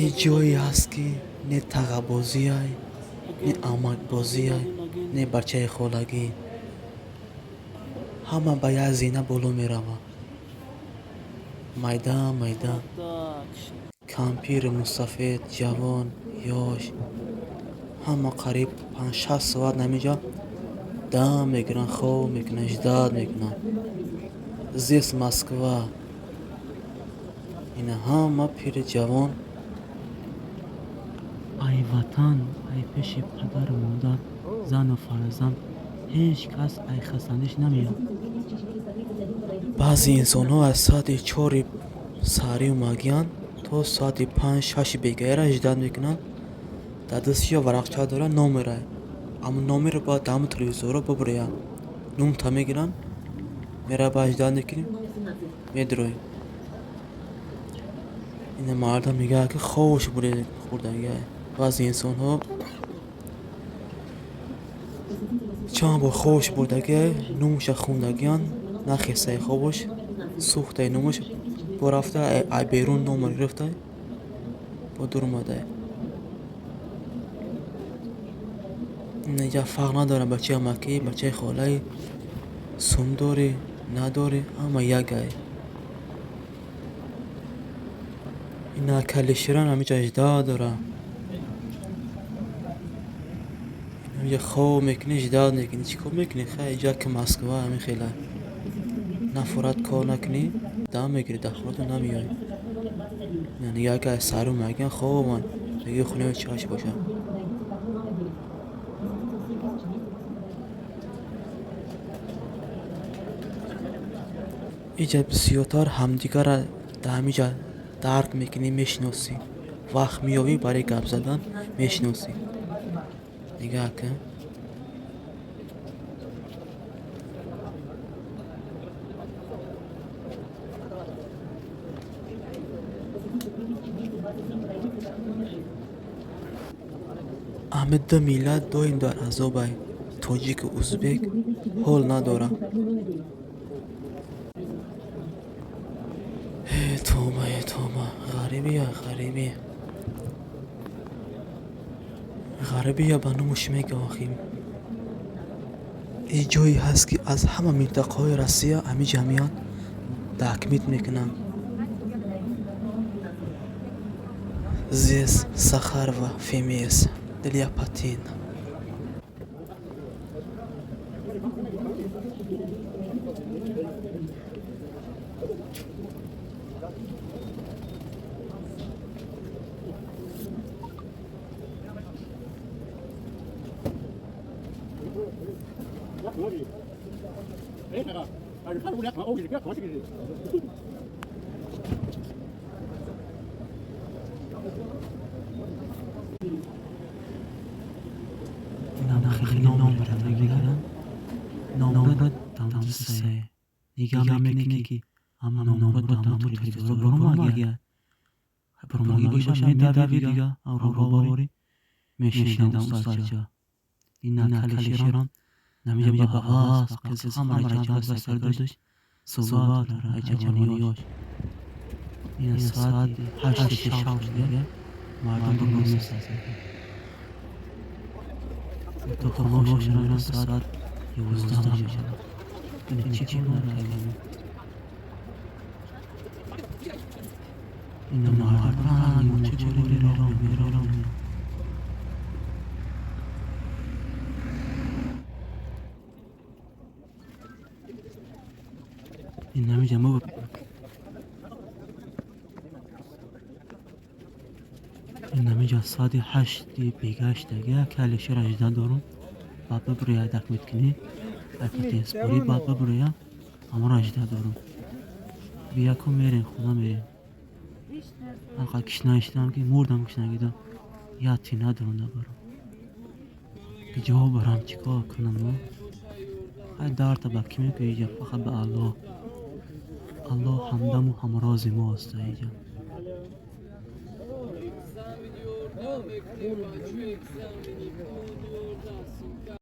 Ин ҷое ҳаст, ки не тағабозиай, не амакбозиай, не бачаи холагӣ. Ҳама ба як зина боло мераванд. Майда майда, кампири мустафед, ҷавон, ёш, ҳама қариб 5-6 соат ҳаминҷа дам мегиранд, хоб мекунанд, ждать мекунанд. Здесь Москва. Ина ҳама пири ҷавон. Ай ватан, ай пеши падару модар, зану фарзанд ҳеҷ кас ай хастандиш намеяд. Баъзе инсонҳо аз соати 4-и саҳарӣ омагиянд, то соати 5-6-и бегаира ждать мекунанд. Дар дасташон варақча доранд, номерай. Аммо номерро бояд дар ҳамон телевизорҳо бубурянд. Нумта мегиранд, мера баъд ждать мекунем, медуроем. Ина мардам мегӯяд, ки хобаш хӯрдагиай. Баъзе инсонҳо чанд бор хобаш бурдагиай, нумаша хондагиянд, нахестаи хобаш, сӯхтаи нумаш, бо рафта ай берун номер гирифтай, бо дур омадай. Инҷа фарқ надорад бачаи амакӣ, бачаи холаи, сум дорӣ, надорӣ, ҳама якай. Ина калиширан ҳаминҷа ждать дорад. Ҳаминҷа хоб мекунӣ, ждать мекунӣ. Чӣ кор мекунӣ? Хай, инҷа ки Москва ҳамин хела. Нафорат кор накунӣ, дам мегирӣ, дар хонатон намеоӣ. Ина якай саҳарӣ омагиянд, хобанд. Мегӯӣ хонаи чаш бошад. Инҷа бисёртар ҳамдигарро дар ҳаминҷа дарк мекунӣ, мешиносӣ. Вақт меёбӣ барои гап задан, мешиносӣ. Нигаҳ кун. Ҳамин ду миллат доим дар азобай. Тоҷику узбек ҳол надоранд. Э тоба, э тоба, ғарибия, ғарибӣ. Ғарибия ба нумуш мегӯ охи. Ин ҷое ҳаст, ки аз ҳама минтақаҳои Россия ҳамин ҷамъият дакмит мекунанд. Здесь Сахарова Фемиз Ляпатин. Хеле номера мегиранд, номера дамтисе. Нигаҳ мекунӣ, ки ҳама номера дамту телевизор баромагия. Баромагӣ боша, медави дига, робоворӣ мешинидам устадча. Ина калиширон намиҷа ба ҳавас қиз ҳамаро ҷамъ сар дошт, суҳбат дора ай ҷавониёш. Ина соати 8-и шаб шуда, мардум бимесазад. То хонашон мераванд, соат 11 мешавад. Ина чӣ кор кардем? Ина мардум ранги моча роҳ мераванд. Ин ҳаминҷа мо ин ҳаминҷа соати 8-и бегаштага калишира ждать дорум. Баъд бибуря дакмит кунӣ, ай патентспорӣ баъд бибуря, ҳамонро ждать дорум. Бияку мерем, хона мерем. Анқадр кишна иштам, ки мурдам кишнагида. Як тин надорам набарам. Ки ҷо барам, чӣ кор кунам? Хай, дарда ба кӣ мегӯӣ иҷа, фақат ба Аллоҳ. Аллоҳ ҳамдаму ҳамрози мо аст иҷа.